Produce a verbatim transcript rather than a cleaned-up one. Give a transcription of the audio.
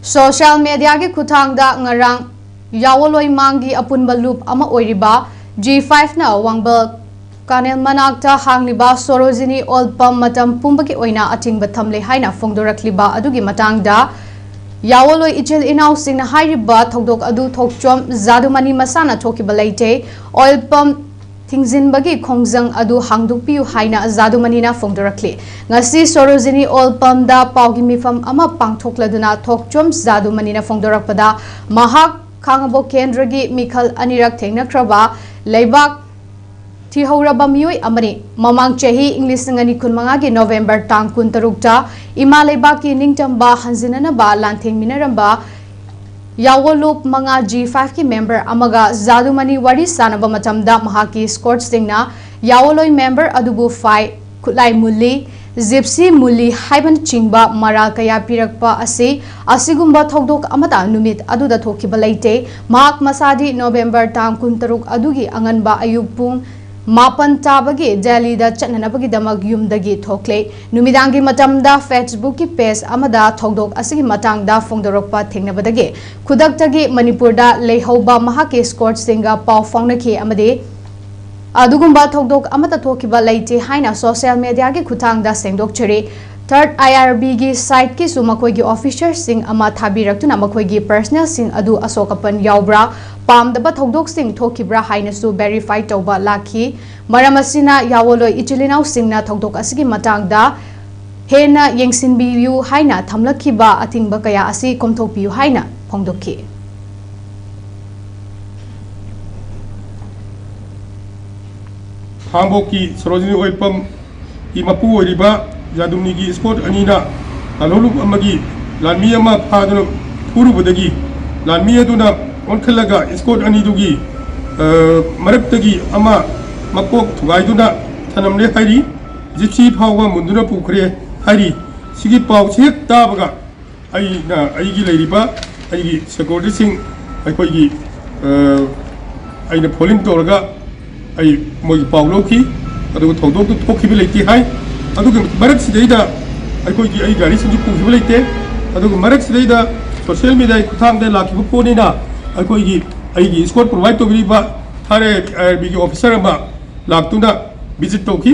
Social ꯃꯦꯗꯤꯌꯥꯒꯤ ꯈꯨꯠꯊꯥꯡꯗ ꯉꯔꯥꯡ ꯌꯥꯋꯣꯂꯣꯏ ꯃꯥꯡꯒꯤ ꯑꯄꯨꯟꯕ ꯂꯨꯞ ꯑꯃ ꯑꯣꯏꯔꯤꯕ ꯖꯤ ꯐꯥꯏꯚꯅ ꯋꯥꯡꯕꯜ ꯀꯥꯅꯦꯜ ꯃꯅꯥꯛꯇ ꯍꯥꯡꯂꯤꯕ ꯁꯣꯔꯣꯖꯤꯅꯤ ꯑꯣꯏꯜ ꯄꯝ ꯃꯇꯝ ꯄꯨꯝꯕꯒꯤ ꯑꯣꯏꯅ ꯑꯊꯤꯡꯕ ꯊꯝꯂꯦ ꯍꯥꯏꯅ ꯐꯣꯡꯗꯣꯔꯛꯂꯤꯕ ꯑꯗꯨꯒꯤ ꯃꯇꯥꯡꯗ ꯌꯥꯋꯣꯂꯣꯏ ꯏꯆꯤꯜ ꯏꯅꯥꯎꯁꯤꯡꯅ ꯍꯥꯏꯔꯤꯕ ꯊꯧꯗꯣꯛ ꯑꯗꯨ ꯊꯣꯛꯆꯣꯝ ꯖꯥꯗꯨꯃꯅꯤ ꯃꯁꯥꯅ ꯊꯣꯛꯈꯤꯕ ꯂꯩꯇꯦ꯫ ꯑꯣꯏꯜ ꯄꯝ ꯊꯤꯡꯖꯤꯟꯕꯒꯤ ꯈꯣꯡꯖꯪ ꯑꯗꯨ ꯍꯥꯡꯗꯣꯛꯄꯤꯌꯨ ꯍꯥꯏꯅ ꯖꯥꯗꯨꯃꯅꯤꯅ ꯐꯣꯡꯗꯣꯔꯛꯂꯤ꯫ ꯉꯁꯤ ꯁꯣꯔꯣꯖꯤꯅꯤ ꯑꯣꯏꯜ ꯄꯝꯗ ꯄꯥꯎꯒꯤ ꯃꯤꯐꯝ ꯑꯃ ꯄꯥꯡꯊꯣꯛꯂꯗꯨꯅ ꯊꯣꯛꯆꯣꯝ ꯖꯥꯗꯨꯃꯅꯤꯅ ꯐꯣꯡꯗꯣꯔꯛꯄꯗ, ꯃꯍꯥꯛ ꯈꯥꯉꯕꯣꯛ ꯀꯦꯟꯗ꯭ꯔꯒꯤ ꯃꯤꯈꯜ ꯑꯅꯤꯔꯛ ꯊꯦꯡꯅꯈ꯭ꯔꯕ ꯂꯩꯕꯥꯛ ꯊꯤꯍꯧꯔꯕ ꯃꯤꯑꯣꯏ ꯑꯃꯅꯤ꯫ ꯃꯃꯥꯡ ꯆꯍꯤ ꯏꯪ ꯂꯤꯁꯤꯡ ꯑꯅꯤ ꯀꯨꯟꯃꯉꯥꯒꯤ ꯅꯣꯕꯦꯝꯕꯔ ꯇꯥꯡ ꯀꯨꯟꯇꯔꯨꯛꯇ ꯏꯃꯥ ꯂꯩꯕꯥꯛꯀꯤ ꯅꯤꯡꯇꯝꯕ ꯍꯟꯖꯤꯟꯅꯅꯕ ꯂꯥꯟꯊꯦꯡꯃꯤꯟꯅꯔꯝꯕ ꯌꯥꯋꯣ ꯂꯨꯞ ꯃꯉꯥ ꯖꯤ ꯐꯥꯏꯚꯀꯤ ꯃꯦꯝꯕꯔ ꯑꯃꯒ ꯖꯥꯗꯨꯃꯅꯤ ꯋꯥꯔꯤ ꯁꯥꯟꯅꯕ ꯃꯇꯝꯗ ꯃꯍꯥꯛꯀꯤ ꯏꯁꯀꯣꯔꯠꯁꯤꯡꯅ ꯌꯥꯋꯣꯂꯣꯏ ꯃꯦꯝꯕꯔ ꯑꯗꯨꯕꯨ ꯐꯥꯏ, ꯈꯨꯠꯂꯥꯏ ꯃꯨꯜꯂꯤ, ꯖꯤꯞꯁꯤ ꯃꯨꯜꯂꯤ ꯍꯥꯏꯕꯅꯆꯤꯡꯕ ꯃꯔꯥꯜ ꯀꯌꯥ ꯄꯤꯔꯛꯄ ꯑꯁꯤ ꯑꯁꯤꯒꯨꯝꯕ ꯊꯧꯗꯣꯛ ꯑꯃꯠꯇ ꯅꯨꯃꯤꯠ ꯑꯗꯨꯗ ꯊꯣꯛꯈꯤꯕ ꯂꯩꯇꯦ꯫ ꯃꯍꯥꯛ ꯃꯁꯥꯗꯤ ꯅꯣꯕꯦꯝꯕꯔ ꯇꯥꯡ ꯀꯨꯟꯇꯔꯨꯛ ꯑꯗꯨꯒꯤ ꯑꯉꯟꯕ ꯑꯌꯨꯛ ꯄꯨꯡ ꯃꯥꯄꯟ ꯇꯥꯕꯒꯤ ꯗꯦꯜꯂꯤꯗ ꯆꯠꯅꯅꯕꯒꯤꯗꯃꯛ ꯌꯨꯝꯗꯒꯤ ꯊꯣꯛꯂꯦ꯫ ꯅꯨꯃꯤꯗꯥꯡꯒꯤ ꯃꯇꯝꯗ Facebook-ꯀꯤ page ꯑꯃꯗ ꯊꯧꯗꯣꯛ ꯑꯁꯤꯒꯤ ꯃꯇꯥꯡꯗ ꯐꯣꯡꯗꯣꯔꯛꯄ ꯊꯦꯡꯅꯕꯗꯒꯤ ꯈꯨꯗꯛꯇꯒꯤ ꯃꯅꯤꯄꯨꯔꯗ ꯂꯩꯍꯧꯕ ꯃꯍꯥꯛꯀꯤ escort-ꯁꯤꯡꯒ ꯄꯥꯎ ꯐꯥꯎꯅꯈꯤ ꯑꯃꯗꯤ ꯑꯗꯨꯒꯨꯝꯕ ꯊꯧꯗꯣꯛ ꯑꯃꯠꯇ ꯊꯣꯛꯈꯤꯕ ꯂꯩꯇꯦ ꯍꯥꯏꯅ social media-ꯒꯤ ꯈꯨꯠꯊꯥꯡꯗ ꯁꯦꯡꯗꯣꯛꯆꯔꯤ꯫ Third I R B-ꯒꯤ site-ꯀꯤꯁꯨ ꯃꯈꯣꯏꯒꯤ officer-ꯁꯤꯡ ꯑꯃ ꯊꯥꯕꯤꯔꯛꯇꯨꯅ ꯃꯈꯣꯏꯒꯤ personnel-ꯁꯤꯡ ꯑꯗꯨ ꯑꯁꯣꯛ ꯑꯄꯟ ꯌꯥꯎꯕ꯭ꯔꯥ, ꯄꯥꯝꯗꯕ ꯊꯧꯗꯣꯛꯁꯤꯡ ꯊꯣꯛꯈꯤꯕ꯭ꯔꯥ ꯍꯥꯏꯅꯁꯨ verify ꯇꯧꯕ ꯂꯥꯛꯈꯤ꯫ ꯃꯔꯝ ꯑꯁꯤꯅ ꯌꯥꯋꯣꯂꯣꯏ ꯏꯆꯤꯜ ꯏꯅꯥꯎꯁꯤꯡꯅ ꯊꯧꯗꯣꯛ ꯑꯁꯤꯒꯤ ꯃꯇꯥꯡꯗ ꯍꯦꯟꯅ ꯌꯦꯡꯁꯤꯟꯕꯤꯌꯨ ꯍꯥꯏꯅ ꯊꯝꯂꯛꯈꯤꯕ ꯑꯊꯤꯡꯕ ꯀꯌꯥ ꯑꯁꯤ ꯀꯣꯝꯊꯣꯛꯄꯤꯌꯨ ꯍꯥꯏꯅ ꯐꯣꯡꯗꯣꯛꯈꯤ꯫ ꯈꯥꯡꯕꯣꯛꯀꯤ ꯁꯣꯔꯣꯖꯤꯅꯤ ꯑꯣꯏꯜ ꯄꯝꯒꯤ ꯃꯄꯨ ꯑꯣꯏꯔꯤꯕ ꯖꯥꯗꯨꯃꯅꯤꯒꯤ escort ꯑꯅꯤꯅ ꯂꯥꯜꯍꯧꯂꯨꯞ ꯑꯃꯒꯤ ꯂꯥꯟꯃꯤ ꯑꯃ ꯐꯥꯗꯨꯅ ꯐꯨꯔꯨꯕꯗꯒꯤ ꯂꯥꯟꯃꯤ ꯑꯗꯨꯅ ꯑꯣꯟꯈꯠꯂꯒ escort ꯑꯅꯤꯗꯨꯒꯤ, ꯑ, ꯃꯔꯛꯇꯒꯤ ꯑꯃ ꯃꯀꯣꯛ ꯊꯨꯒꯥꯏꯗꯨꯅ ꯊꯅꯝꯂꯦ ꯍꯥꯏꯔꯤ꯫ ꯖꯤꯞꯁꯤ ꯐꯥꯎꯕ ꯃꯨꯟꯗꯨꯅ ꯄꯨꯈ꯭ꯔꯦ ꯍꯥꯏꯔꯤ꯫ ꯁꯤꯒꯤ ꯄꯥꯎꯁꯤ ꯍꯦꯛ ꯇꯥꯕꯒ ꯑꯩꯅ ꯑꯩꯒꯤ ꯂꯩꯔꯤꯕ ꯑꯩꯒꯤ security-ꯁꯤꯡ ꯑꯩꯈꯣꯏꯒꯤ, ꯑ, ꯑꯩꯅ phone-ꯏꯟ ꯇꯧꯔꯒ ꯑꯩ ꯃꯣꯏꯒꯤ ꯄꯥꯎ ꯂꯧꯈꯤ꯫ ꯑꯗꯨꯒ ꯊꯧꯗꯣꯛꯇꯨ ꯊꯣꯛꯈꯤꯕ ꯂꯩꯇꯦ ꯍꯥꯏ꯫ ꯑꯗꯨꯒ ꯃꯔꯛꯁꯤꯗꯩꯗ ꯑꯩꯈꯣꯏꯒꯤ ꯑꯩ ꯒꯥꯔꯤꯁꯤꯡꯁꯨ ꯄꯨꯈꯤꯕ ꯂꯩꯇꯦ꯫ ꯑꯗꯨꯒ ꯃꯔꯛꯁꯤꯗꯩꯗ ꯁꯣꯁꯤꯌꯦꯜ ꯃꯤꯗꯤꯌꯥꯒꯤ ꯈꯨꯠꯊꯥꯡꯗ ꯂꯥꯛꯈꯤꯕ ꯄꯣꯠꯅꯤꯅ ꯑꯩꯈꯣꯏꯒꯤ ꯑꯩꯒꯤ ꯏꯁꯀꯣꯔꯠ ꯄ꯭ꯔꯣꯚꯥꯏꯠ ꯇꯧꯕꯤꯔꯤꯕ ꯊꯥꯏꯅ ꯑꯥꯏ ꯑꯥꯔ ꯕꯤꯒꯤ ꯑꯣꯐꯤꯁꯥꯔ ꯑꯃ ꯂꯥꯛꯇꯨꯅ ꯚꯤꯖꯤꯠ ꯇꯧꯈꯤ꯫